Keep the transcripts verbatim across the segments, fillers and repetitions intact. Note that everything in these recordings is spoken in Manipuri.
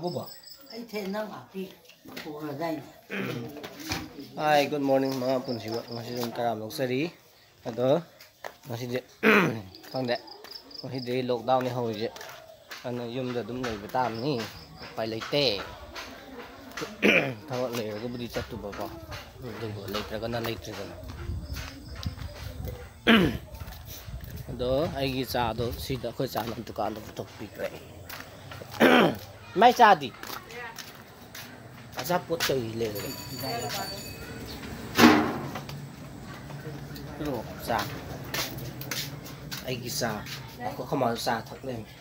ꯎꯕ? ꯑꯩ ꯊꯦ ꯅꯪ ꯉꯥꯛꯄꯤ ꯄꯨꯈ꯭ꯔꯗꯥꯏꯅꯦ? Hi, good morning, ꯃꯉꯥ ꯄꯨꯟꯁꯤꯕ꯫ ꯉꯁꯤ ꯑꯗꯨꯝ ꯇꯔꯥꯝ ꯂꯧꯖꯔꯤ꯫ ꯑꯗꯣ ꯉꯁꯤꯗꯤ ꯈꯪꯗꯦ, ꯉꯁꯤꯗꯤ lockdownꯅꯤ ꯍꯧꯔꯤꯁꯦ꯫ ꯑꯗꯨꯅ ꯌꯨꯝꯗ ꯑꯗꯨꯝ ꯂꯩꯕ ꯇꯥꯕꯅꯤ, ꯎꯄꯥꯏ ꯂꯩꯇꯦ꯫ ꯊꯕꯛ ꯂꯩꯔꯒꯕꯨꯗꯤ ꯆꯠꯇꯨꯕꯀꯣ, ꯑꯗꯨꯕꯨ ꯂꯩꯇ꯭ꯔꯒꯅ ꯂꯩꯇ꯭ꯔꯦꯗꯅ꯫ ꯑꯗꯣ ꯑꯩꯒꯤ ꯆꯥꯗꯣ ꯁꯤꯗ ꯑꯩꯈꯣꯏ ꯆꯥꯅ ꯗꯨꯀꯥꯟꯗ ꯄꯨꯊꯣꯛꯄꯤꯈ꯭ꯔꯦ꯫ ꯃꯥꯏ ꯆꯥꯗꯤ? ꯑꯆꯥꯄꯣꯠ ꯀꯩ ꯂꯩꯔꯒꯦ? ꯀꯩꯅꯣ, ꯆꯥ꯫ ꯑꯩꯒꯤ ꯆꯥ꯫ ꯑꯩꯈꯣꯏ ꯃꯥꯁꯨ ꯆꯥ ꯊꯛ ꯂꯩꯔꯝꯃꯦ꯫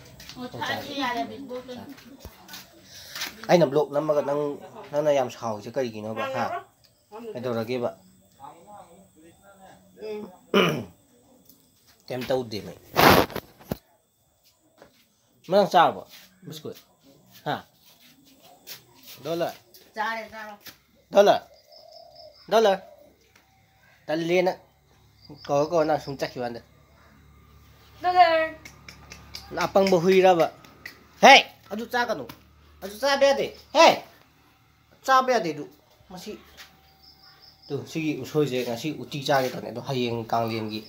ꯑꯩꯅ vlog ꯅꯝꯃꯒ ꯅꯪ, ꯅꯪꯅ ꯌꯥꯝ ꯁꯥꯎꯔꯤꯁꯦ ꯀꯔꯤꯒꯤꯅꯣꯕ, ꯍꯥ? ꯀꯩꯗꯧꯔꯒꯦꯕ? ꯀꯩꯝ ꯇꯧꯗꯦ ꯃꯤ꯫ ꯅꯪ ꯆꯥꯔꯕꯣ? ꯕꯤꯁꯀꯨꯠ? ꯍꯥ? ꯗꯣꯂꯔ? ꯆꯥꯔꯦ, ꯆꯥꯔꯣ꯫ ꯗꯣꯂꯔ? ꯗꯣꯂꯔ? ꯇꯜꯂꯦꯅ ꯀꯧꯔ ꯀꯧꯔ ꯅꯪ ꯁꯨꯝ ꯆꯠꯈꯤꯕ ꯋꯥꯅꯤꯗ꯫ ꯗꯣꯂꯔ꯫ ꯅꯥꯄꯪꯕ ꯍꯨꯏꯔꯕ? ꯍꯦ! ꯑꯗꯨ ꯆꯥꯒꯅꯨ꯫ ꯑꯗꯨ ꯆꯥꯕ ꯌꯥꯗꯦ꯫ ꯍꯦ! ꯆꯥꯕ ꯌꯥꯗꯦ ꯑꯗꯨ꯫ ꯃꯁꯤ꯫ ꯇꯨ, ꯁꯤꯒꯤ ꯎꯁꯣꯏꯁꯦ ꯉꯁꯤ ꯎꯇꯤ ꯆꯥꯒꯦ ꯇꯧꯅꯦ꯫ ꯑꯗꯣ ꯍꯌꯦꯡ ꯀꯥꯡꯂꯦꯟꯒꯤ,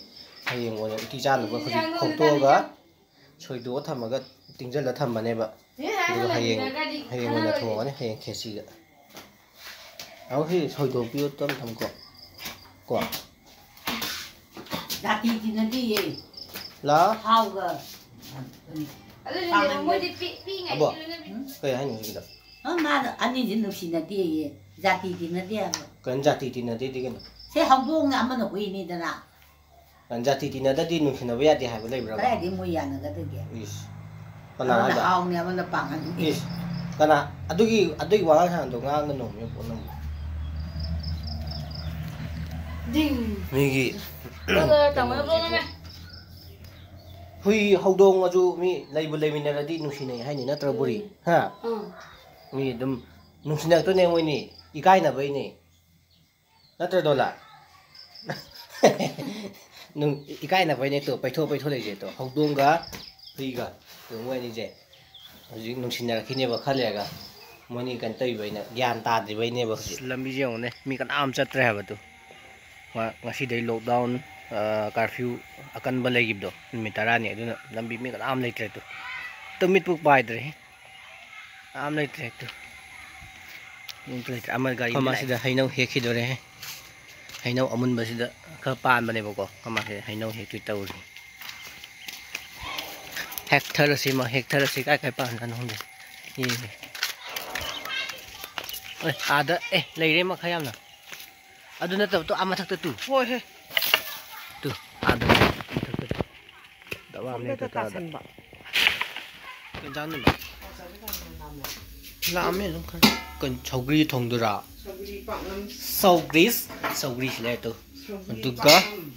ꯍꯌꯦꯡ ꯑꯣꯏꯅ ꯎꯇꯤ ꯆꯥꯅꯕ ꯍꯧꯖꯤꯛ ꯈꯣꯛꯇꯣꯛꯑꯒ ꯁꯣꯏꯗꯣꯛꯑ ꯊꯝꯃꯒ ꯇꯤꯡꯁꯤꯜꯂ ꯊꯝꯕꯅꯦꯕ꯫ ꯑꯗꯨꯒ ꯍꯌꯦꯡ, ꯍꯌꯦꯡ ꯑꯣꯏꯅ ꯊꯣꯡꯉꯅꯤ, ꯍꯌꯦꯡ ꯈꯦꯆꯤꯒ꯫ ꯑꯃꯨꯛ ꯁꯤ ꯁꯣꯏꯗꯣꯛꯄꯤꯌꯣ ꯇꯞ ꯇꯞ ꯀꯣ꯫ ꯀꯣ꯫ ꯖꯥꯇꯤ ꯇꯤꯟꯅꯗꯤꯌꯦ꯫ ꯂꯥ? ꯊꯥꯎꯒ꯫ ꯑꯗꯨꯅꯦ, ꯃꯣꯏꯗꯤ ꯄꯤ-, ꯄꯤꯛꯏꯉꯩꯗꯒꯤ ꯑꯕꯣ, ꯂꯣꯏꯅ ꯄꯤ-, ꯀꯩ ꯍꯥꯏꯅꯣ ꯍꯧꯖꯤꯛꯀꯤꯗꯣ? ꯑ, ꯃꯥꯅ ꯑꯅꯤꯁꯤ ꯅꯨꯡꯁꯤꯅꯗꯦꯌꯦ꯫ ꯖꯥꯇꯤ ꯇꯤꯟꯅꯗꯦ ꯍꯥꯏꯕ꯫ ꯀꯩꯅꯣ ꯖꯥꯇꯤ ꯇꯤꯟꯅꯗꯦꯗꯤ ꯀꯩꯅꯣ? ꯁꯦ ꯍꯧꯗꯣꯡꯅ ꯑꯃꯅ ꯍꯨꯏꯅꯤꯗꯅ꯫ ꯖꯥꯇꯤ ꯇꯤꯟꯅꯗꯗꯤ ꯅꯨꯡꯁꯤꯅꯕ ꯌꯥꯗꯦ ꯍꯥꯏꯕ ꯂꯩꯕ꯭ꯔꯕ? ꯀꯗꯥꯏꯗꯒꯤ ꯃꯣꯏ ꯌꯥꯅꯒꯗꯒꯦ? ꯏꯁ꯫ ꯀꯅꯥ ꯑꯃꯅ ꯍꯥꯏꯕ? ꯍꯥꯎꯅꯤ, ꯑꯃꯅ ꯄꯥꯡꯒꯟꯅꯤ꯫ ꯏꯁ꯫ ꯀꯅꯥ? ꯑꯗꯨꯒꯤ, ꯑꯗꯨꯒꯤ ꯋꯥꯉꯥꯡ ꯁꯉꯥꯡꯗꯣ ꯉꯥꯡꯒꯅꯣ ꯃꯤ ꯄꯣꯠꯅꯃ꯫ ꯗꯤꯡ꯫ ꯃꯤꯒꯤ ꯑꯗꯣ ꯇꯥꯃꯣꯅ ꯀꯩꯅꯣꯁꯤꯕꯨ꯫ ꯄꯣꯛꯑꯝꯃꯦ꯫ ꯍꯨꯏ ꯍꯧꯗꯣꯡ ꯑꯗꯨ ꯃꯤ ꯂꯩꯕꯨ ꯂꯩꯃꯤꯟꯅꯔꯗꯤ ꯅꯨꯡꯁꯤꯅꯩ ꯍꯥꯏꯅꯤ, ꯅꯠꯇ꯭ꯔꯣ ꯕꯨꯔꯤ? ꯎꯝ꯫ ꯍꯥ? ꯎꯝ꯫ ꯃꯤ ꯑꯗꯨꯝ ꯅꯨꯡꯁꯤꯅꯔꯛꯇꯣꯏꯅꯦ ꯃꯣꯏꯅꯤ, ꯏꯀꯥꯏꯅꯕꯩꯅꯦ꯫ ꯅꯠꯇ꯭ꯔ ꯗꯣꯂꯥ? ꯅꯨꯡ-, ꯏꯀꯥꯏꯅꯕꯩꯅꯦ ꯇꯣ, ꯄꯩꯊꯣꯛ ꯄꯩꯊꯣꯛ ꯂꯩꯖꯦ ꯇꯣ, ꯍꯧꯗꯣꯡꯒ ꯍꯨꯏꯒ ꯇꯣ, ꯃꯣꯏ ꯑꯅꯤꯁꯦ꯫ ꯍꯧꯖꯤꯛ ꯅꯨꯡꯁꯤꯅꯔꯛꯈꯤꯅꯦꯕ ꯈꯔ ꯂꯩꯔꯒ꯫ ꯃꯣꯏꯅꯤ ꯀꯩꯅꯣ ꯇꯧꯔꯤꯕꯩꯅꯦ, ꯒ꯭ꯌꯥꯟ ꯇꯥꯗ꯭ꯔꯤꯕꯩꯅꯦꯕ ꯍꯧꯖꯤꯛ꯫ ꯂꯝꯕꯤꯁꯦ ꯌꯦꯡꯉꯨꯅꯦ, ꯃꯤ ꯀꯅꯥꯝ ꯆꯠꯇ꯭ꯔꯦ ꯍꯥꯏꯕꯗꯨ꯫ ꯃꯥ ꯉꯁꯤꯗꯩ ꯂꯣꯛꯗꯥꯎꯟ, ꯑ, ꯀꯥꯔꯐ꯭ꯌꯨ ꯑꯀꯟꯕ ꯂꯩꯈꯤꯕꯗꯣ, ꯅꯨꯃꯤꯠ ꯇꯔꯥꯅꯤ, ꯑꯗꯨꯅ ꯂꯝꯕꯤ ꯃꯤ ꯀꯅꯥꯝ ꯂꯩꯇ꯭ꯔꯦ ꯇꯨ꯫ ꯇꯨ ꯃꯤꯠꯄꯨ ꯄꯥꯏꯗ꯭ꯔꯦ꯫ ꯀꯅꯥꯝ ꯂꯩꯇ꯭ꯔꯦ ꯇꯨ꯫ ꯃꯤ ꯑꯝꯇ ꯂꯩꯇ꯭ꯔꯦ꯫ ꯑꯃ ꯒꯥꯔꯤ ꯑꯃ ꯂꯥꯛꯑꯦ꯫ ꯃꯁꯤꯗ ꯍꯩꯅꯧ ꯍꯦꯛꯈꯤꯗꯣꯔꯦ꯫ ꯍꯩꯅꯧ ꯑꯃꯨꯟꯕꯁꯤꯗ ꯈꯔ ꯄꯥꯟꯕꯅꯦꯕꯀꯣ꯫ ꯃꯃꯥꯁꯦ ꯍꯩꯅꯧ ꯍꯦꯛꯇꯣꯏ ꯇꯧꯔꯤ꯫ ꯍꯦꯛꯊꯔꯁꯤ ꯃꯥ, ꯍꯦꯛꯊꯔꯁꯤ꯫ ꯀꯥꯏ ꯀꯥꯏ ꯄꯥꯟꯖꯥꯠꯅꯣ ꯈꯪꯗꯦ꯫ ꯌꯦꯡꯒꯦ꯫ ꯑꯦ, ꯑꯥꯗ, ꯑꯦ, ꯂꯩꯔꯦ ꯃꯈꯥ ꯌꯥꯝꯅ꯫ ꯑꯗꯨ ꯅꯠꯇꯕ ꯇꯨ, ꯑꯥ ꯃꯊꯛꯇ ꯇꯨ꯫ ꯍꯣꯏ ꯍꯦ꯫ ꯇꯨ, ꯑꯥꯗ, ꯃꯊꯛꯇ ꯇꯨ꯫ ꯗꯕꯥ ꯑꯃ ꯁꯣꯝꯗꯇ ꯍꯦꯛꯇ ꯇꯥꯗ꯫ ꯇꯥꯁꯟꯕ꯫ ꯀꯩ ꯏꯟꯖꯥꯡꯅꯣ? ꯂꯥꯛꯑꯝꯃꯦ ꯑꯗꯨꯝ ꯈꯔ꯫ ꯀꯩꯅꯣ, ꯁꯧꯒ꯭ꯔꯤ ꯊꯣꯡꯗꯣꯏꯔꯥ? ꯁꯧꯒ꯭ꯔꯤ ꯄꯥꯛꯅꯝ꯫ ꯁꯧꯒ꯭ꯔꯤꯁ-, ꯁꯧꯒ꯭ꯔꯤꯁꯤ ꯂꯩꯔꯦ ꯇꯨ꯫ ꯁꯧꯒ꯭ꯔꯤ ꯑꯗꯨꯒ ꯄꯥꯛꯅꯝ꯫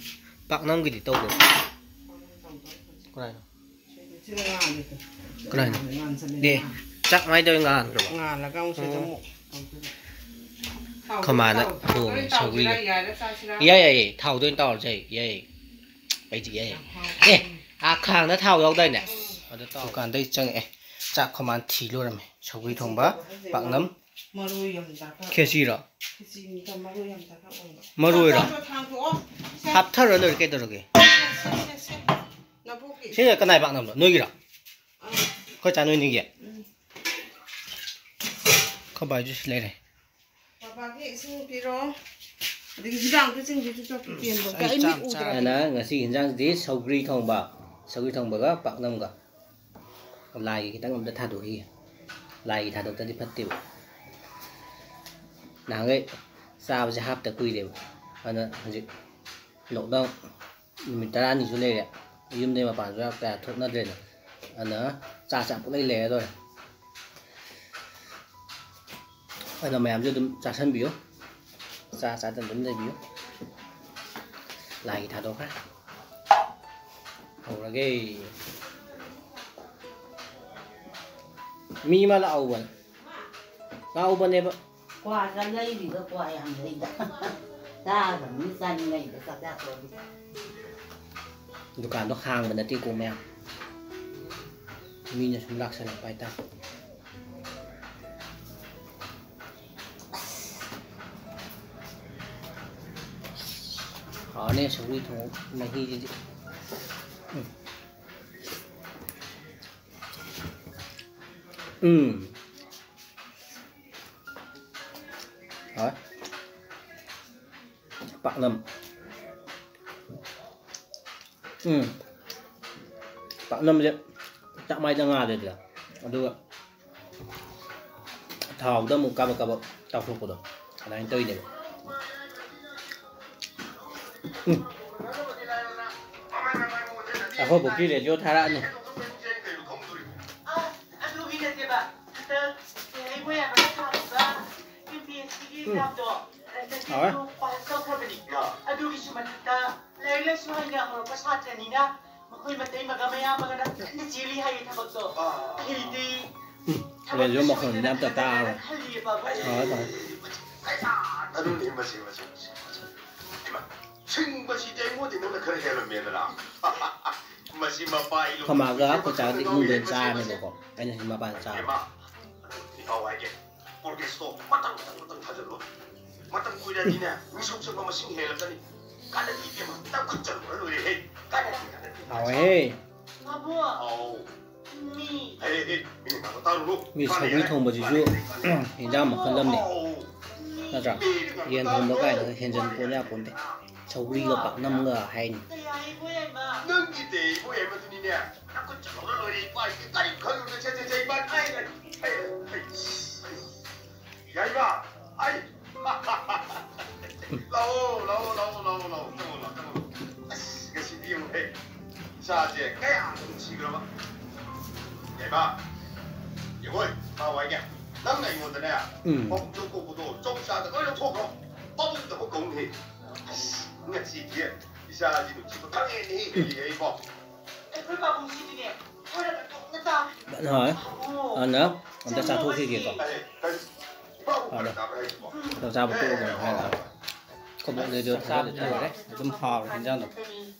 ꯄꯥꯛꯅꯝꯒꯤꯗꯤ ꯇꯧꯗꯣꯏ꯫ ꯄꯥꯛꯅꯝ ꯇꯧꯗꯣꯏ꯫ ꯀꯅꯥꯏꯅꯣ? ꯁꯤꯗ ꯉꯥꯜꯂꯦ ꯇꯨ꯫ ꯀꯅꯥꯏꯅꯣ? ꯉꯥꯟꯁꯜꯂꯦ꯫ ꯑꯦ, ꯆꯥꯛ ꯃꯥꯏꯗ ꯑꯣꯏꯅ ꯉꯥꯟꯈ꯭ꯔꯕ? ꯉꯥꯜꯂꯒ ꯑꯃꯨꯛ ꯁꯤꯗ ꯑꯣ꯫ ꯑꯃꯨꯛ ꯇꯧꯗꯣꯏꯕ꯫ ꯊꯥꯎꯗ ꯑꯩꯈꯣꯏ ꯃꯥꯅ ꯇꯥꯎ-, ꯊꯣꯡꯉꯦ ꯊꯥꯎꯗ ꯁꯧꯒ꯭ꯔꯤꯒ꯫ ꯌꯥꯏꯔ ꯆꯥꯁꯤꯔꯥ? ꯏꯌꯥ ꯌꯥꯏꯌꯦ, ꯊꯥꯎꯗ ꯑꯣꯏꯅ ꯇꯥꯎꯔꯁꯦ꯫ ꯌꯥꯏꯌꯦ꯫ ꯑꯩꯗꯤ ꯌꯥꯏꯌꯦ꯫ ꯌꯥꯝ ꯍꯥꯎꯕ꯫ ꯑꯦ, ꯑꯥ ꯈꯥꯡꯗ ꯊꯥꯎ ꯌꯥꯎꯗꯥꯏꯅꯦ? ꯎꯝ꯫ ꯑꯗꯨ ꯇꯥꯎ꯫ ꯗꯨꯀꯥꯟꯗꯩ ꯆꯪꯉꯛꯑꯦ꯫ ꯆꯥꯛ ꯈꯣꯃꯥꯟ ꯊꯤ ꯂꯣꯏꯔꯝꯃꯦ꯫ ꯁꯧꯒ꯭ꯔꯤ ꯊꯣꯡꯕ, ꯄꯥꯛꯅꯝ꯫ ꯃꯔꯣꯏ ꯌꯥꯝ ꯆꯥꯈꯠ-, ꯈꯦꯆꯤꯔꯣ? ꯈꯦꯆꯤꯅꯤꯗ, ꯃꯔꯣꯏ ꯌꯥꯝ ꯆꯥꯈꯠ ꯑꯣꯏꯕ꯫ ꯃꯔꯣꯏꯔꯣ? ꯆꯥꯛ ꯆꯥꯕ ꯊꯥꯡꯗꯣꯛꯑꯣ꯫ ꯁꯦ꯫ ꯍꯥꯞꯊꯔ ꯂꯣꯏꯔꯦ, ꯀꯩꯗꯧꯔꯒꯦ? ꯁꯦ, ꯁꯦ, ꯁꯦ, ꯁꯦ꯫ ꯅꯕꯣꯛꯀꯤ꯫ ꯁꯤꯅ ꯀꯅꯥꯏ ꯄꯥꯛꯅꯝꯅꯣ? ꯅꯣꯏꯒꯤꯔꯣ? ꯑꯥ꯫ ꯑꯩꯈꯣꯏ ꯆꯥ ꯅꯣꯏꯅꯤꯒꯤ? ꯎꯝ꯫ ꯑꯩꯈꯣꯏ ꯕꯥꯏꯁꯨ ꯁꯤ ꯂꯩꯔꯦ꯫ ꯕꯕꯥꯒꯤ ꯏꯁꯤꯡ ꯄꯤꯔꯣ꯫ ꯑꯗꯒꯤ ꯍꯤꯗꯥꯛꯇꯨ ꯆꯤꯡꯗꯨꯁꯨ ꯆꯧꯀꯤ ꯄꯦꯟꯕ꯫ ꯑꯩ ꯑꯩ ꯃꯤꯠ ꯆꯥꯛ ꯎꯗ꯭ꯔꯕꯅꯤ꯫ ꯆꯥꯔꯅ ꯉꯁꯤ ꯍꯤꯟꯖꯥꯡꯁꯤꯗꯤ ꯁꯧꯒ꯭ꯔꯤ ꯊꯣꯡꯕ, ꯁꯧꯒ꯭ꯔꯤ ꯊꯣꯡꯕꯒ ꯄꯥꯛꯅꯝꯒ꯫ ꯂꯥꯏꯒꯤ ꯈꯤꯇꯪ ꯑꯝꯇ ꯊꯥꯗꯣꯛꯈꯤꯒꯦ꯫ ꯂꯥꯏꯒꯤ ꯊꯥꯗꯣꯛꯇꯗꯤ ꯐꯠꯇꯦꯕ꯫ ꯅꯍꯥꯟꯈꯩ ꯆꯥꯕꯁꯦ ꯍꯥꯞꯇ ꯀꯨꯏꯔꯦꯕ꯫ ꯑꯗꯨꯅ ꯍꯧꯖꯤꯛ ꯂꯣꯛꯗꯥꯎꯟ ꯅꯨꯃꯤꯠ ꯇꯔꯥꯅꯤꯁꯨ ꯂꯩꯔꯦ꯫ ꯌꯨꯝꯗꯩ ꯃꯄꯥꯟꯁꯨ ꯀꯌꯥ ꯊꯣꯛꯅꯗ꯭ꯔꯦꯅ꯫ ꯑꯗꯨꯅ ꯆꯥ ꯆꯥ ꯄꯨꯡꯂꯩ ꯂꯩꯔꯦ ꯂꯣꯏꯔꯦ꯫ ꯑꯗꯣ ꯃꯌꯥꯝꯁꯨ ꯑꯗꯨꯝ ꯆꯥꯁꯟꯕꯤꯌꯨ꯫ ꯆꯥ ꯆꯥꯗꯅ ꯑꯗꯨꯝ ꯂꯩꯕꯤꯌꯨ꯫ ꯂꯥꯏꯒꯤ ꯊꯥꯗꯣꯛꯈ꯭ꯔꯦ꯫ ꯍꯧꯔꯒꯦ꯫ ꯃꯤ ꯑꯃ ꯂꯥꯛꯍꯧꯕꯅꯦ꯫ ꯂꯥꯛꯍꯧꯕꯅꯦꯕ꯫ ꯀ꯭ꯋꯥ ꯈꯔ ꯂꯩꯔꯤꯕ, ꯀ꯭ꯋꯥ ꯌꯥꯝ ꯂꯩꯗ꯫ ꯆꯥꯒꯗꯕꯅꯤ, ꯆꯥꯅꯤꯡꯉꯩꯗ ꯆꯥꯛ ꯆꯥ ꯇꯣꯛꯑꯗꯤ꯫ ꯗꯨꯀꯥꯟꯗꯣ ꯍꯥꯡꯕ ꯅꯠꯇꯦꯀꯣ ꯃꯌꯥꯝ꯫ ꯃꯤꯅ ꯁꯨꯝ ꯂꯥꯛꯁꯜꯂꯛꯄ ꯍꯥꯏꯇꯥꯔꯦ꯫ ꯍꯥꯎꯔꯅꯤ ꯁꯧꯒ꯭ꯔꯤ ꯊꯣꯡ ꯃꯍꯤꯁꯤꯗꯤ꯫ ꯎꯝ꯫ ꯎꯝ꯫ ꯍꯥꯎꯋꯦ꯫ ꯄꯥꯛꯅꯝ꯫ ꯎꯝ꯫ ꯄꯥꯛꯅꯝꯁꯦ ꯆꯥꯛ ꯃꯥꯏꯗ ꯉꯥꯜꯂꯦꯗꯅ꯫ ꯑꯗꯨꯒ ꯊꯥꯎꯗ ꯑꯃꯨꯛ ꯀꯥꯕꯛ ꯀꯥꯕꯛ ꯇꯥꯎꯊꯣꯛꯄꯗꯣ ꯑꯗꯨꯃꯥꯏꯅ ꯇꯧꯔꯤꯅꯦꯕ꯫ ꯎꯝ꯫ ꯑꯩꯈꯣꯏ ꯕꯣꯛꯀꯤ ꯔꯦꯗꯤꯑꯣ ꯊꯥꯔꯛꯑꯅꯤ꯫ ꯑꯗꯨꯒꯤ ꯅꯠꯇꯦꯕ꯫ ꯍꯟꯗꯛ ꯆꯦ ꯍꯩꯕꯣꯏ ꯍꯥꯏꯕꯅ ꯊꯥꯈꯤꯕ ꯑꯦꯝ ꯄꯤ ꯑꯦꯁ ꯁꯤꯒꯤ ꯎꯝ꯫ ꯑꯦꯛꯖꯥꯝꯗꯣ ꯍꯟꯗꯛꯇꯤ ꯍꯥꯎꯋꯦ꯫ ꯄꯥꯁ ꯇꯧꯈ꯭ꯔꯕꯅꯤ꯫ ꯑꯗꯨꯒꯤꯁꯨ ꯃꯊꯛꯇ ꯂꯥꯏꯔꯤꯛ ꯂꯥꯏꯁꯨ ꯍꯩꯅ ꯍꯧꯔꯛꯄ ꯁꯥꯇ꯭ꯔꯅꯤꯅ ꯃꯈꯣꯏ ꯃꯇꯩꯃꯒ ꯃꯌꯥꯝꯕꯒꯅ ꯀꯟꯅ ꯆꯦꯜꯂꯤ ꯍꯥꯏꯌꯦ ꯊꯕꯛꯇꯣ꯫ ꯑꯩꯗꯤ ꯎꯝ꯫ ꯊꯕꯛꯇꯨ ꯔꯦꯗꯤꯑꯣ ꯃꯈꯣꯟꯁꯤꯅ ꯑꯝꯇ ꯁꯣꯏꯗꯅ ꯇꯥꯔꯣꯏ꯫ ꯈꯜꯂꯤꯌꯦ ꯄꯥꯕꯨꯡ꯫ ꯍꯣꯏ, ꯍꯣꯏ꯫ ꯀꯌꯥꯗꯅꯣꯅꯦ ꯃꯁꯤ, ꯃꯁꯤ, ꯃꯁꯤ, ꯃꯁꯤ꯫ ꯍꯩꯃꯥ, ꯁꯤꯡꯕꯁꯤꯗꯤ ꯑꯩꯉꯣꯟꯗ ꯅꯪꯅ ꯈꯔ ꯍꯦꯜꯂꯝꯃꯦꯗꯅ꯫ ꯃꯁꯤ ꯃꯄꯥ ꯑꯩꯈꯣꯏ ꯃꯥꯒ ꯑꯩꯈꯣꯏ ꯆꯥꯒꯗꯤ ꯏꯃꯨꯡꯗ ꯑꯣꯏꯅ ꯆꯥꯔꯅꯦꯕꯀꯣ꯫ ꯑꯩꯅ ꯁꯤ ꯃꯄꯥꯟꯗ ꯆꯥꯕ꯫ ꯏꯕꯦꯝꯃ, ꯏꯄꯥꯎ ꯍꯥꯏꯒꯦ꯫ ꯄ꯭ꯔꯣꯒ꯭ꯔꯦꯁꯇꯣ ꯃꯇꯪ, ꯃꯇꯪ, ꯃꯇꯪ ꯊꯥꯖꯤꯜꯂꯣ꯫ ꯃꯇꯝ ꯀꯨꯏꯔꯗꯤꯅꯦ, ꯃꯤꯁꯧ ꯆꯪꯕ ꯃꯁꯤꯡ ꯍꯦꯜꯂꯛꯀꯅꯤ꯫ ꯀꯥꯟꯅꯗꯦ ꯏꯕꯦꯝꯃ, ꯇꯞ ꯈꯨꯠ ꯆꯜꯂꯨꯔ ꯂꯣꯏꯔꯦꯍꯦ꯫ ꯀꯥꯟꯅꯗꯦ, ꯀꯥꯟꯅꯗꯦ꯫ ꯍꯥꯎꯋꯦꯍꯦ꯫ ꯕꯥꯕꯨ꯫ ꯑꯧ꯫ ꯃꯤ꯫ ꯍꯦ, ꯍꯦ, ꯍꯦ, ꯃꯤꯅ ꯉꯥꯡꯕ ꯇꯥꯔꯨꯅꯨ꯫ ꯃꯤ ꯀꯥꯟꯅꯩ ꯁꯧꯒ꯭ꯔꯤ ꯍꯥꯏꯔꯦ꯫ ꯊꯣꯡꯕꯁꯤꯁꯨ ꯀꯥꯟꯅꯩ, ꯀꯥꯟꯅꯩ꯫ ꯍꯤꯟꯖꯥꯡ ꯃꯈꯜ ꯑꯃꯅꯤ꯫ ꯑꯧ꯫ ꯅꯠꯇ꯭ꯔꯥ? ꯃꯤꯅ ꯉꯥꯡꯕ ꯌꯦꯟ ꯊꯣꯡꯕ ꯇꯥꯔꯨꯅꯨ꯫ ꯀꯥꯏꯅꯒ ꯍꯦꯟꯖꯟ ꯄꯣꯠ ꯌꯥꯄꯣꯟꯇꯦ꯫ ꯁꯧꯒ꯭ꯔꯤꯒ ꯄꯥꯛꯅꯝꯒ ꯍꯥꯏꯅꯤ꯫ ꯀꯌꯥ ꯏꯕꯣ ꯌꯥꯏꯃ? ꯅꯪꯒꯤ ꯇꯦ ꯏꯕꯣ ꯌꯥꯏꯃꯗꯨꯅꯤꯅꯦ꯫ ꯅꯈꯨꯠ ꯆꯠꯍꯧꯔ ꯂꯣꯏꯔꯦ, ꯏꯄꯥ ꯏꯄꯦ ꯀꯔꯤꯝ ꯈꯜꯂꯨꯅꯨ, ꯁꯦ, ꯁꯦ, ꯁꯦ, ꯏꯄꯥ, ꯑꯩ, ꯑꯩ, ꯑꯩ, ꯑꯩ꯫ ꯌꯥꯏꯃ, ꯑꯩ꯫ ꯂꯥꯛꯑꯣ, ꯂꯥꯛꯑꯣ, ꯂꯥꯛꯑꯣ, ꯂꯥꯛꯑꯣ, ꯂꯥꯛꯑꯣ, ꯆꯪꯉꯣ, ꯂꯥꯛꯑꯣ, ꯆꯪꯉꯣ꯫ ꯑꯁ, ꯉꯁꯤꯗꯤ ꯌꯦꯡꯉꯨꯍꯦ, ꯏꯆꯥꯁꯦ ꯀꯌꯥꯗ ꯅꯨꯡꯁꯤꯈ꯭ꯔꯕ꯫ ꯌꯥꯏꯃ, ꯌꯦꯡꯉꯣꯏ, ꯃꯥ ꯋꯥꯏꯒꯦ꯫ ꯅꯪꯅ ꯑꯩꯉꯣꯟꯗꯅꯦ, ꯎꯝ꯫ ꯃꯕꯨꯛꯇ ꯀꯣꯛꯄꯗꯣ ꯆꯧ ꯆꯥꯗ ꯂꯣꯏ ꯂꯧꯊꯣꯛꯈ꯭ꯔꯣ꯫ ꯄꯥꯕꯨꯡꯗ ꯑꯃꯨꯛ ꯀꯧꯅꯤ꯫ ꯑꯁ, ꯉꯁꯤꯗꯤ ꯏꯆꯥꯁꯤ ꯅꯨꯡꯁꯤꯕ ꯈꯪꯉꯦꯅꯦ, ꯀꯔꯤ ꯍꯥꯏꯀꯣ? ꯑꯩꯈꯣꯏ ꯄꯥꯕꯨꯡꯁꯤꯗꯤꯅꯦ, ꯍꯣꯏ꯫ ꯑꯗꯨꯅ ꯑꯝꯇ ꯆꯥꯊꯣꯛꯈꯤꯒꯦꯀꯣ꯫ ꯑꯗꯣ ꯆꯥꯛ ꯆꯥꯕ ꯇꯣꯛꯑꯒ ꯑꯃꯨꯛ ꯍꯥꯏꯔꯛꯑꯒꯦ꯫ ꯀꯣꯕꯣꯛ ꯂꯩꯗꯣ ꯊꯥꯒꯠꯂꯦ, ꯊꯥꯒꯠꯂꯦ꯫ ꯑꯗꯨꯝ ꯍꯥꯎꯔꯦ ꯍꯦꯟꯖꯥꯡꯗꯣ꯫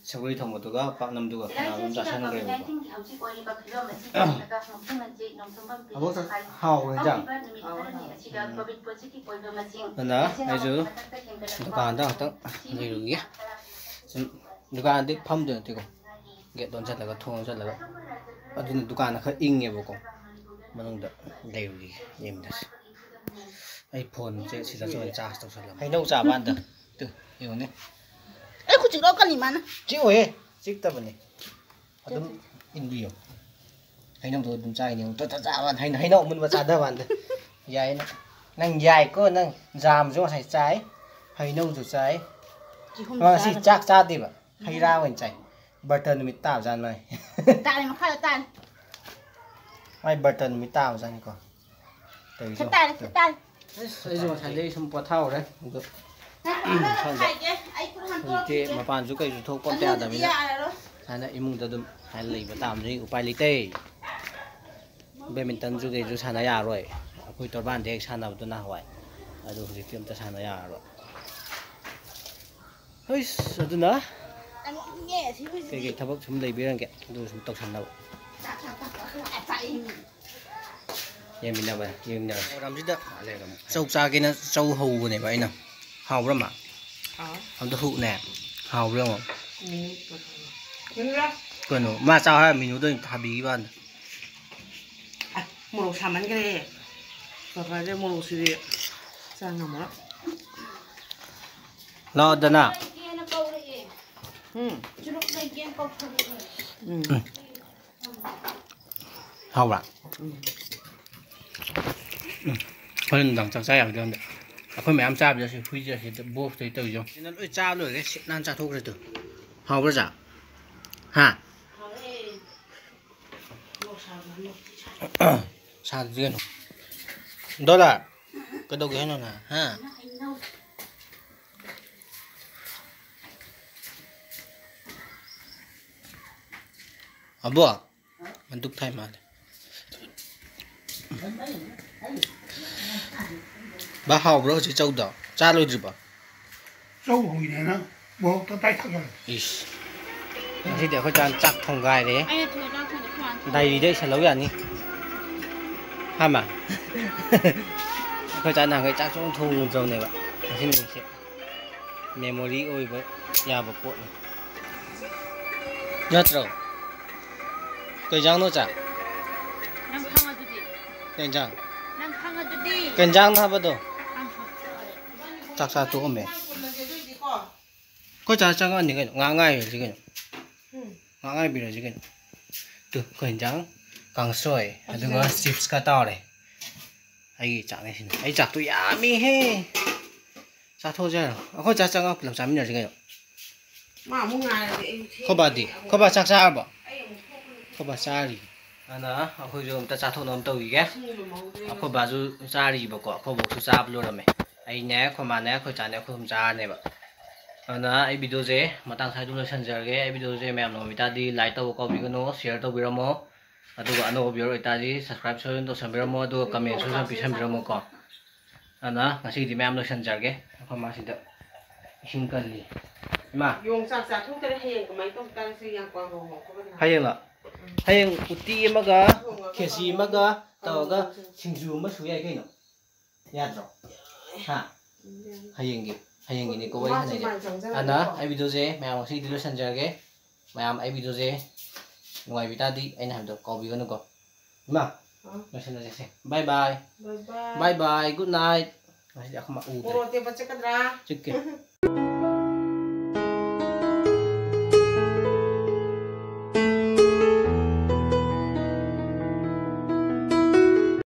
ꯁꯧꯒ꯭ꯔꯤ ꯊꯣꯡꯕꯗꯨꯒ ꯄꯥꯛꯅꯝꯗꯨꯒ ꯃꯌꯥꯝ ꯑꯗꯨꯝ ꯆꯥꯁꯟꯈ꯭ꯔꯦꯕꯀꯣ꯫ ꯑꯕꯣꯛ ꯆꯥꯛ ꯍꯥꯎꯔꯦ ꯍꯦꯟꯖꯥꯡ꯫ ꯑꯗꯨꯅ ꯑꯩꯁꯨ ꯗꯨꯀꯥꯟꯗ ꯉꯥꯛꯇꯪ ꯂꯩꯔꯨꯒꯦ꯫ ꯁꯨꯝ ꯗꯨꯀꯥꯟꯗꯤ ꯐꯝꯗꯣꯏ ꯅꯠꯇꯦꯀꯣ꯫ ꯒꯦꯠ ꯂꯣꯟꯁꯤꯜꯂꯒ, ꯊꯣꯡ ꯂꯣꯟꯁꯤꯜꯂꯒ꯫ ꯑꯗꯨꯅ ꯗꯨꯀꯥꯟꯗ ꯈꯔ ꯏꯪꯉꯦꯕꯀꯣ꯫ ꯃꯅꯨꯡꯗ ꯂꯩꯔꯨꯒꯦ, ꯌꯦꯡꯃꯤꯟꯅꯁꯤ꯫ ꯑꯩ ꯐꯣꯟꯁꯦ ꯁꯤꯗꯁꯨ ꯑꯣꯏꯅ ꯆꯥꯔꯖ ꯇꯧꯁꯜꯂꯝꯃꯦ꯫ ꯍꯩꯅꯧ ꯆꯥꯕ ꯍꯥꯟꯗ꯫ ꯇꯨ, ꯌꯦꯡꯉꯨꯅꯦ꯫ ꯑꯩ ꯈꯨꯠ ꯆꯤꯛꯂꯛꯀꯅꯤ ꯃꯥꯅ꯫ ꯆꯤꯛꯑꯣꯏꯍꯦ, ꯆꯤꯛꯇꯕꯅꯤ꯫ ꯑꯗꯨꯝ ꯏꯟꯕꯤꯌꯣ꯫ ꯍꯩꯅꯧꯗꯣ ꯑꯗꯨꯝ ꯆꯥꯏꯅꯦ꯫ ꯇꯨ, ꯇꯨ, ꯆꯥꯕ ꯍꯩꯅꯧ, ꯍꯩꯅꯧ ꯑꯃꯨꯟꯕ ꯆꯥꯗꯕ ꯍꯥꯟꯗ꯫ ꯌꯥꯏꯅ꯫ ꯅꯪ ꯌꯥꯏꯀꯣ, ꯅꯪ ꯖꯥꯝꯁꯨ ꯉꯁꯥꯏ ꯆꯥꯏ, ꯍꯩꯅꯧꯁꯨ ꯆꯥꯏ꯫ ꯀꯤꯍꯣꯝ ꯑ, ꯉꯁꯤ ꯆꯥꯔꯒ ꯆꯥꯛ ꯆꯥꯗꯦꯕ, ꯍꯩ ꯔꯥ ꯑꯣꯏꯅ ꯆꯥꯏ꯫ ꯕꯔꯇꯟ ꯅꯨꯃꯤꯠ ꯇꯥꯕꯖꯥꯠ ꯃꯥꯏ꯫ ꯇꯥꯔꯦ, ꯃꯈꯥꯗ ꯇꯥꯔꯦ꯫ ꯃꯥꯏ ꯕꯔꯇꯟ ꯅꯨꯃꯤꯠ ꯇꯥꯕꯖꯥꯠꯅꯤꯀꯣ꯫ ꯇꯧꯔꯤꯁꯦ ꯈꯔ ꯇꯥꯔꯦ, ꯌꯦꯡꯉꯣ꯫ ꯈꯔ ꯇꯥꯔꯦ꯫ ꯑꯁ, ꯑꯩꯁꯨ ꯉꯁꯥꯏꯗꯩ ꯁꯨꯝ ꯄꯣꯊꯥꯍꯧꯔꯦ꯫ ꯑꯗꯣ ꯈꯪꯗꯦ꯫ ꯍꯥꯏꯒꯦ, ꯑꯩ ꯈꯨꯠ ꯍꯧꯖꯤꯛꯇꯤ ꯍꯟꯗꯣꯛꯈꯤꯒꯦ꯫ ꯃꯄꯥꯟꯁꯨ ꯀꯩꯁꯨ ꯊꯣꯛꯄ ꯑꯝꯇ ꯑꯗꯨꯕꯨꯗꯤ ꯌꯥꯗꯕꯅꯤꯅ ꯌꯥꯔꯔꯣꯏ꯫ ꯁꯨꯃꯥꯏꯅ ꯏꯃꯨꯡꯗ ꯑꯗꯨꯝ ꯁꯨꯃꯥꯏꯅ ꯂꯩꯕ ꯇꯥꯕꯅꯤ, ꯎꯄꯥꯏ ꯂꯩꯇꯦ꯫ ꯕꯦꯗꯃꯤꯟꯇꯟꯁꯨ ꯀꯩꯁꯨ ꯁꯥꯟꯅ ꯌꯥꯔꯔꯣꯏ꯫ ꯑꯩꯈꯣꯏ ꯇꯣꯔꯕꯥꯟꯗ ꯍꯦꯛ ꯁꯥꯟꯅꯕꯗꯣ ꯅꯍꯥꯟꯋꯥꯏ꯫ ꯑꯗꯨ ꯍꯧꯖꯤꯛꯇꯤ ꯑꯝꯇ ꯁꯥꯟꯅ ꯌꯥꯔꯔꯣꯏ꯫ ꯍꯩꯁ, ꯑꯗꯨꯅ ꯇꯥꯅꯤꯡꯉꯦ ꯑꯁꯤ ꯍꯨꯏꯁꯤꯗꯤ꯫ ꯀꯩꯀꯩ ꯊꯕꯛ ꯁꯨꯝ ꯂꯩꯕꯤꯔꯝꯒꯦ, ꯑꯗꯨ ꯁꯨꯝ ꯇꯧꯁꯟꯅꯕ꯫ ꯆꯥꯛ, ꯆꯥꯛ, ꯆꯥꯛ, ꯆꯥꯛ, ꯆꯥꯛ, ꯆꯥꯛ, ꯆꯥꯛ꯫ ꯌꯦꯡꯃꯤꯟꯅꯕ, ꯌꯦꯡꯃꯤꯟꯅꯕ꯫ ꯄ꯭ꯔꯣꯒ꯭ꯔꯥꯝꯁꯤꯗ ꯆꯧ ꯆꯥꯒꯦꯅ ꯆꯧ ꯍꯧꯕꯅꯦꯕ ꯑꯩꯅ꯫ ꯍꯥꯎꯕ꯭ꯔꯥ, ꯃꯥ? ꯍꯥꯎ꯫ ꯑꯝꯇ ꯍꯨꯛꯅꯦ꯫ ꯍꯥꯎꯕ꯭ꯔꯥ ꯌꯦꯡꯉꯣ꯫ ꯃꯤꯅꯨ ꯄꯨꯊꯣꯛꯑꯣ꯫ ꯃꯤꯅꯨꯔꯥ? ꯀꯩꯅꯣ, ꯃꯥ ꯆꯥꯎ ꯍꯥꯏꯔ ꯃꯤꯅꯨꯗ ꯑꯣꯏꯅ ꯊꯥꯕꯤꯈꯤꯕ ꯋꯥꯅꯤ꯫ ꯑ, ꯃꯣꯔꯣꯛ ꯁꯥꯃꯟꯈ꯭ꯔꯦ꯫ ꯀꯀꯥꯁꯦ ꯃꯣꯔꯣꯛꯁꯤꯗꯤ ꯆꯥ ꯉꯝꯃꯔꯣꯏ꯫ ꯂꯥꯛꯑꯣꯗꯅ꯫ ꯂꯩꯒꯦꯅ ꯀꯧꯔꯛꯑꯦ꯫ ꯎꯝ꯫ ꯆꯨꯔꯨꯞ ꯂꯩꯒꯦꯅ ꯀꯧꯊꯣꯔꯛꯑꯦ꯫ ꯎꯝ꯫ ꯎꯝ꯫ ꯍꯥꯎꯕ꯭ꯔꯥ? ꯎꯝ꯫ ꯎꯝ꯫ ꯍꯣꯔꯦꯟ ꯅꯨꯡꯗꯥꯡ ꯆꯥꯛ ꯆꯥ ꯌꯥꯒꯗ꯭ꯔꯥ ꯈꯪꯗꯦ꯫ ꯑꯩꯈꯣꯏ ꯃꯌꯥꯝ ꯆꯥꯕꯗ ꯁꯤ ꯍꯨꯏꯁꯦ ꯑꯁꯤꯗ ꯕꯣꯛꯁꯇꯩ ꯇꯧꯔꯤꯁꯦ ꯌꯦꯡꯉꯣ꯫ ꯁꯤꯅ ꯂꯣꯏ ꯆꯥ ꯂꯣꯏꯔꯦ, ꯁꯤꯠ ꯅꯥꯟ ꯆꯥꯊꯣꯛꯈ꯭ꯔꯦ ꯇꯨ꯫ ꯍꯥꯎꯕ꯭ꯔꯥ ꯆꯥ? ꯍꯥ? ꯍꯥꯎꯔꯦ꯫ ꯁꯥꯗ꯭ꯔꯤ ꯀꯩꯅꯣ꯫ ꯗꯣꯂꯔ, ꯀꯩꯗꯧꯒꯦ ꯍꯥꯏꯅꯣ ꯅꯪ? ꯍꯥ? ꯑꯕꯣ, ꯃꯟꯗꯨꯛ ꯊꯥꯏ ꯃꯥꯜꯂꯦ꯫ ꯕꯥ, ꯍꯥꯎꯕ꯭ꯔꯣ ꯍꯧꯖꯤꯛ ꯆꯧꯗꯣ? ꯆꯥ ꯂꯣꯏꯗ꯭ꯔꯤꯕꯣ? ꯇꯧ ꯍꯧꯏꯅꯦꯅ ꯃꯣꯔꯣꯛꯇ ꯇꯥꯏ ꯊꯥꯖꯜꯂꯦ꯫ ꯏꯁ꯫ ꯉꯁꯤꯗꯤ ꯑꯩꯈꯣꯏ ꯆꯥꯛ ꯆꯥꯛ ꯊꯣꯡꯒꯥꯏꯔꯦ꯫ ꯑꯩꯅ ꯊꯣꯡꯉꯦ, ꯆꯥꯛ ꯊꯣꯡꯉꯦ, ꯈ꯭ꯋꯥꯏ ꯊꯣꯡꯉꯦ꯫ ꯗꯥꯏꯔꯤꯗ ꯏꯁꯜꯍꯧ ꯌꯥꯅꯤ꯫ ꯍꯥꯃ꯫ ꯑꯩꯈꯣꯏ ꯆꯥꯛ ꯅꯍꯥꯟꯈꯩ ꯆꯥꯛ ꯁꯨꯡ ꯊꯣꯡꯉꯨꯗ꯭ꯔꯕꯅꯦꯕ꯫ ꯉꯁꯤ ꯅꯨꯃꯤꯠꯁꯦ memory ꯑꯣꯏꯕ ꯌꯥꯕ ꯄꯣꯠꯅꯤ꯫ ꯅꯠꯇ꯭ꯔꯣ? ꯀꯩ ꯏꯟꯖꯥꯡꯅꯣ ꯆꯥ? ꯅꯪ ꯈꯪꯉꯗꯨꯗꯤ꯫ ꯀꯩ ꯏꯟꯖꯥꯡ? ꯅꯪ ꯈꯪꯉꯗꯨꯗꯤ꯫ ꯀꯩ ꯏꯟꯖꯥꯡꯅꯣ ꯍꯥꯏꯕꯗꯣ? ꯈꯪꯉꯣ꯫ ꯆꯥꯛ ꯆꯥ ꯇꯣꯛꯑꯝꯃꯦ꯫ ꯑꯩꯈꯣꯏ ꯆꯥ ꯆꯪꯉꯛꯑꯅꯤ ꯀꯩꯅꯣ꯫ ꯉꯥ ꯉꯥꯏꯔꯁꯤ ꯀꯩꯅꯣ꯫ ꯎꯝ꯫ ꯉꯥ ꯉꯥꯏꯕꯤꯔꯁꯤ ꯀꯩꯅꯣ꯫ ꯇꯨ, ꯑꯩꯈꯣꯏ ꯏꯟꯖꯥꯡ ꯀꯥꯡꯁꯣꯏ, ꯑꯗꯨꯒ ꯑꯗꯨꯅ chips ꯀ ꯇꯥꯎꯔꯦ꯫ ꯑꯩꯒꯤ ꯆꯥꯛꯅꯦ ꯁꯤꯅ꯫ ꯑꯩ ꯆꯥꯛꯇꯣ ꯌꯥꯝꯃꯤꯍꯦ꯫ ꯆꯥꯊꯣꯛꯑꯁꯦ ꯍꯥꯏꯔꯣ? ꯑꯩꯈꯣꯏ ꯆꯥ ꯆꯪꯉꯛ ꯄꯨꯂꯞ ꯆꯥꯃꯤꯟꯅꯔꯁꯤ ꯀꯩꯅꯣ꯫ ꯃꯥ ꯑꯃꯨꯛ ꯉꯥꯏꯔꯗꯤ ꯑꯩ ꯊꯦꯡꯉꯅꯤ꯫ ꯑꯩꯈꯣꯏ ꯕꯥꯗꯤ? ꯑꯩꯈꯣꯏ ꯕꯥ ꯆꯥꯛ ꯆꯥꯔꯕꯣ? ꯑꯩ ꯑꯃꯨꯛ ꯊꯣꯛꯈ꯭ꯔꯒꯦ꯫ ꯑꯩꯈꯣꯏ ꯕꯥ ꯆꯥꯔꯤ꯫ ꯑꯗꯨꯅ ꯑꯩꯈꯣꯏꯁꯨ ꯑꯝꯇ ꯆꯥꯊꯣꯛꯅꯕ ꯇꯧꯈꯤꯒꯦ꯫ ꯏꯁꯤꯡ ꯂꯨꯝꯍꯧꯗ꯭ꯔꯦ꯫ ꯑꯩꯈꯣꯏ ꯕꯥꯁꯨ ꯆꯥꯔꯤꯕꯀꯣ, ꯑꯩꯈꯣꯏ ꯕꯣꯛꯁꯨ ꯆꯥꯕ ꯂꯣꯏꯔꯝꯃꯦ꯫ ꯑꯩꯅꯦ, ꯑꯩꯈꯣꯏ ꯃꯥꯅꯦ, ꯑꯩꯈꯣꯏ ꯆꯥꯅꯦ, ꯑꯩꯈꯣꯏ ꯑꯍꯨꯝ ꯆꯥꯔꯅꯦꯕ꯫ ꯑꯗꯨꯅ ꯑꯩ video ꯁꯦ ꯃꯇꯥꯡ ꯁ꯭ꯋꯥꯏꯗ ꯂꯣꯏꯁꯤꯟꯖꯔꯒꯦ꯫ ꯑꯩ video ꯁꯦ ꯃꯌꯥꯝ ꯅꯨꯡꯉꯥꯏꯕꯤ ꯇꯥꯔꯗꯤ like ꯇꯧꯕ ꯀꯥꯎꯕꯤꯒꯅꯨ, share ꯇꯧꯕꯤꯔꯝꯃꯣ꯫ ꯑꯗꯨꯒ ꯑꯅꯧꯕ viewer ꯑꯣꯏꯇꯥꯔꯗꯤ subscribe ꯁꯣꯏꯗꯅ ꯇꯧꯁꯟꯕꯤꯔꯝꯃꯣ, ꯑꯗꯨꯒ comment ꯁꯨ ꯁꯨꯝ ꯄꯤꯁꯟꯕꯤꯔꯝꯃꯣꯀꯣ꯫ ꯑꯗꯨꯅ ꯉꯁꯤꯒꯤꯗꯤ ꯃꯌꯥꯝ ꯂꯣꯏꯁꯟꯖꯔꯒꯦ꯫ ꯑꯩꯈꯣꯏ ꯃꯥꯁꯤꯗ ꯏꯁꯤꯡ ꯀꯜꯂꯤ꯫ ꯏꯃꯥ꯫ ꯌꯣꯡꯆꯥꯛ ꯆꯥꯊꯣꯛꯇꯔꯦ, ꯍꯌꯦꯡ ꯀꯃꯥꯏꯅ ꯇꯧ ꯇꯥꯔꯦ? ꯁꯤ ꯌꯥꯝ ꯀꯥꯡꯍꯧ ꯉꯧꯊꯣꯛꯀꯗ꯭ꯔꯥ? ꯍꯌꯦꯡꯂꯣ? ꯎꯝ꯫ ꯍꯌꯦꯡ ꯎꯇꯤ ꯑꯃꯒ ꯊꯣꯡꯉꯒ ꯈꯦꯆꯤ ꯑꯃꯒ ꯀꯥꯡꯍꯧ ꯇꯧꯔꯒ ꯉꯧꯁꯦ꯫ ꯁꯤꯡꯖꯨ ꯑꯃ ꯁꯨ ꯌꯥꯏ ꯀꯩꯅꯣ꯫ ꯌꯥꯗ꯭ꯔꯣ? ꯍꯥ? ꯌꯥꯏ꯫ ꯍꯌꯦꯡꯒꯤ, ꯍꯌꯦꯡꯒꯤꯅꯤꯀꯣ ꯋꯥꯔꯤ ꯃꯥꯁꯨ ꯁꯥꯟꯅꯩꯁꯦ꯫ ꯃꯥꯟ ꯁꯪꯖꯔꯒꯦꯀꯣ꯫ ꯑꯗꯨꯅ ꯑꯩ video ꯁꯦ ꯃꯌꯥꯝ ꯉꯁꯤꯗꯤ ꯂꯣꯏꯁꯟꯖꯔꯒꯦ꯫ ꯃꯌꯥꯝ ꯑꯩ video ꯁꯦ ꯅꯨꯡꯉꯥꯏꯕꯤ ꯇꯥꯔꯗꯤ ꯑꯩꯅ ꯍꯥꯏꯕꯗꯣ ꯀꯥꯎꯕꯤꯒꯅꯨꯀꯣ꯫ ꯏꯃꯥ, ꯑ꯫ ꯂꯣꯏꯁꯜꯂꯁꯦ꯫ Bye bye꯫ Bye bye꯫ Bye bye, good night꯫ ꯉꯁꯤꯗꯤ ꯑꯩꯈꯣꯏ ꯃꯥ ꯎꯗ꯭ꯔꯦ꯫ ꯃꯣꯔꯣꯛ ꯑꯇꯦꯛꯄ ꯆꯠꯀꯗ꯭ꯔꯥ? ꯆꯠꯀꯦ꯫